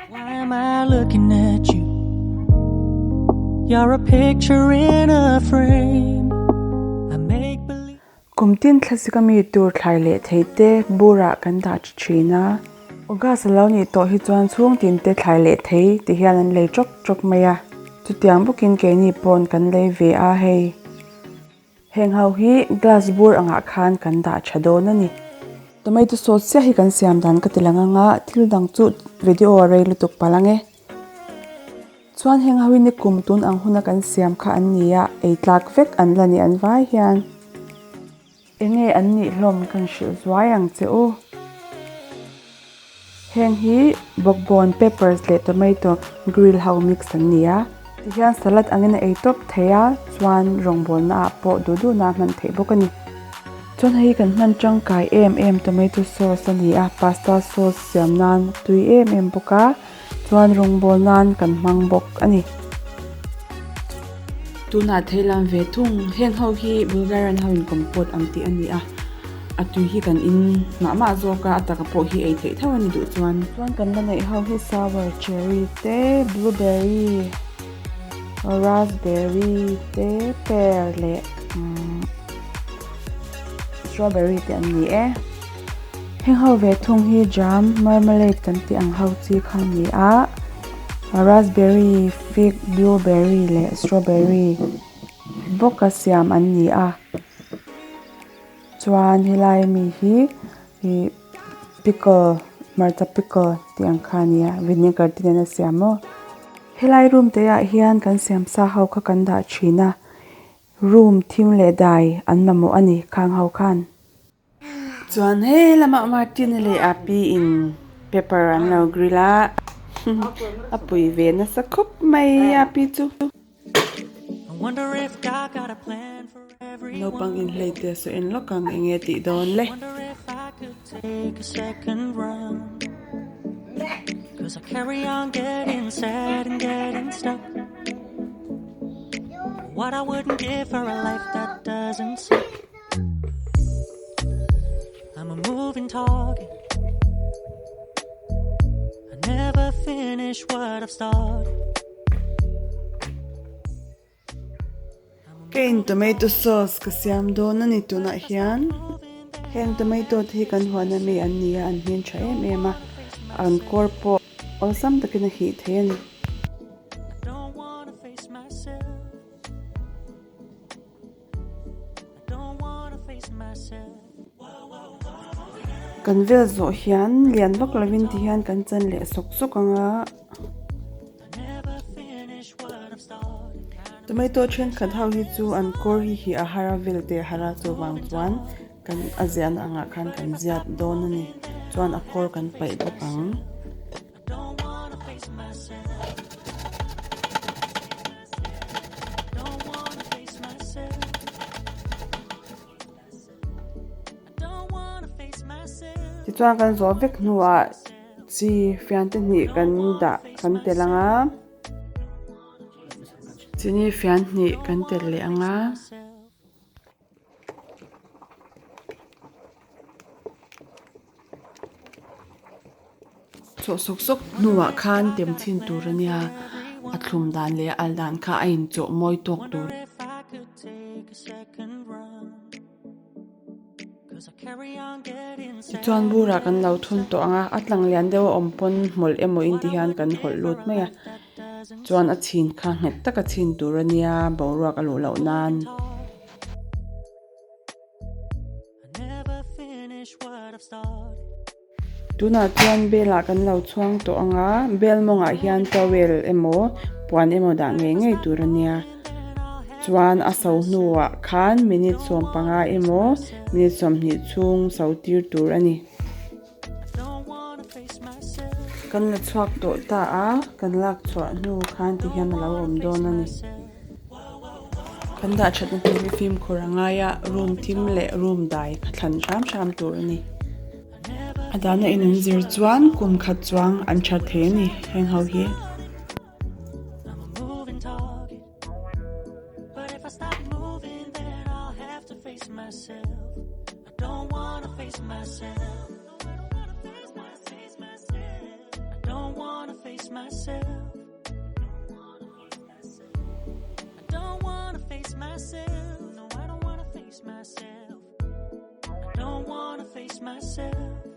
Why am I looking at you? You're a picture in a frame. I make believe. Kum tin thlasik ami tur thlai leh thei te burah kan dah tha thin a. August a lo nih tawh hi chuan chhung tin te thlai leh thei ti hian an lei tawk tawk mai a. Chutiang bawkin keini pawn kan lei ve a hei. Heng ho hi glass bur angah khan kan dah tha dawn a ni. Tomato sauce chiah hi kan siam dan ka ti lang anga thil dang chu video a rei lutuk palh ang e. Chuan heng ho hi ni kum tun ang huna kan siam kha an ni a, ei tlak vek an la ni an vai hian. Enge an nih hlawm kan hrilh zuai ang che u. Heng hi bawkbawn peppers leh tomato grill ho mix an ni a, tihian salad angin a ei tawp thei a, chuan rawngbawlna ah pawh duh duhna a hman theih bawk a ni. Chuan hei hi kan hman tangkai em em tomato sauce a ni a, pasta sauce siam nan tui em em bawk a, chuan rawngbawl nan kan hmang bawk a ni. Tunah thei lam ve thung, heng ho hi Bulgarian ho in compote ang tih a ni a, a tui hi kan in mah mah zawk a, a taka pawh hi ei theih tho a ni duh chuan. Chuan kan la neih ho hi sour cherry te, blueberry, raspberry te, pear leh strawberry te an ni e. Heng ho ve thung hi jam, marmalade kan tih ang ho chi kha a ni a. Raspberry, fig, blueberry leh strawberry bawka siam an ni a chuan helai ami hi ih pickle hmarcha pickle tih ang kha a ni a vinegar te nen a siam maw helai room te ah hian kan siam sa ho kha kan dah thin a room thim leh dai an mamawh a ni khang ho khan. Chuan hei lamah Martin-a leh a pi in pepper an lo grill a a pui ve nasa khawp mai a pi chu. Naupang inhlei te saw en lawk ang eng nge tih dawn le. I'm a moving target I never finish what I've started Kein tomato sauce ka siam dawn a ni tunah hian heng tomato te hi kan huan ami an ni a an hmin tha em em a an kawr pawh awlsam takin a hih thei a ni. Kan vel zawh hian lian vak lovin ti hian kan chan leh sawk sawk ang a. Tomato thenkhat ho hi chu an kawr hi hi a har a vel te a har a chuvang chuan kan a ziahna angah khan kan ziat dawn a ni chuan a kawr kan paih bawk ang. Tichuan kan zawh vek hnuah chi fian te hnih kan dah kan tel ang a chini fian hnih kan tel leh ang a. Chawh sawk sawk hnuah khan tem chhin tur a nia, a thlum dan leh a al dan kha a inchawh mawi tawk tur. Tichuan burah kan lo thun tawh ang a, a tlang lian deuh a awm pawn hmawlh emaw inti hian kan hawlh lut mai a, chuan a chhin kha nghet taka chhin tur a nia boruak a luh loh nan. Tunah chuan bel ah kan lo chhuang tawh ang a, bel mawngah hian towel emaw puan emaw dah ngei ngei tur a nia. Chuan a so hnuah khan minute 15 emaw minute 20 chhung so tir tur a ni. Kan la chhuak tawh ta a, kan lak chhuah hnu khan ti hian a lo awm dawn a ni. Kan dah thatna tur hi fimkhur a ngai a, room thim leh room dai kha thlan hram hram tur a ni. A dahna in an zir chuan kum khat chuang an that thei a ni heng ho hi. If I stop moving, then I'll have to face myself. I don't wanna face myself. No, I don't wanna face myself. I don't wanna face myself. I don't wanna face myself. No, I don't wanna face myself. I don't wanna face myself.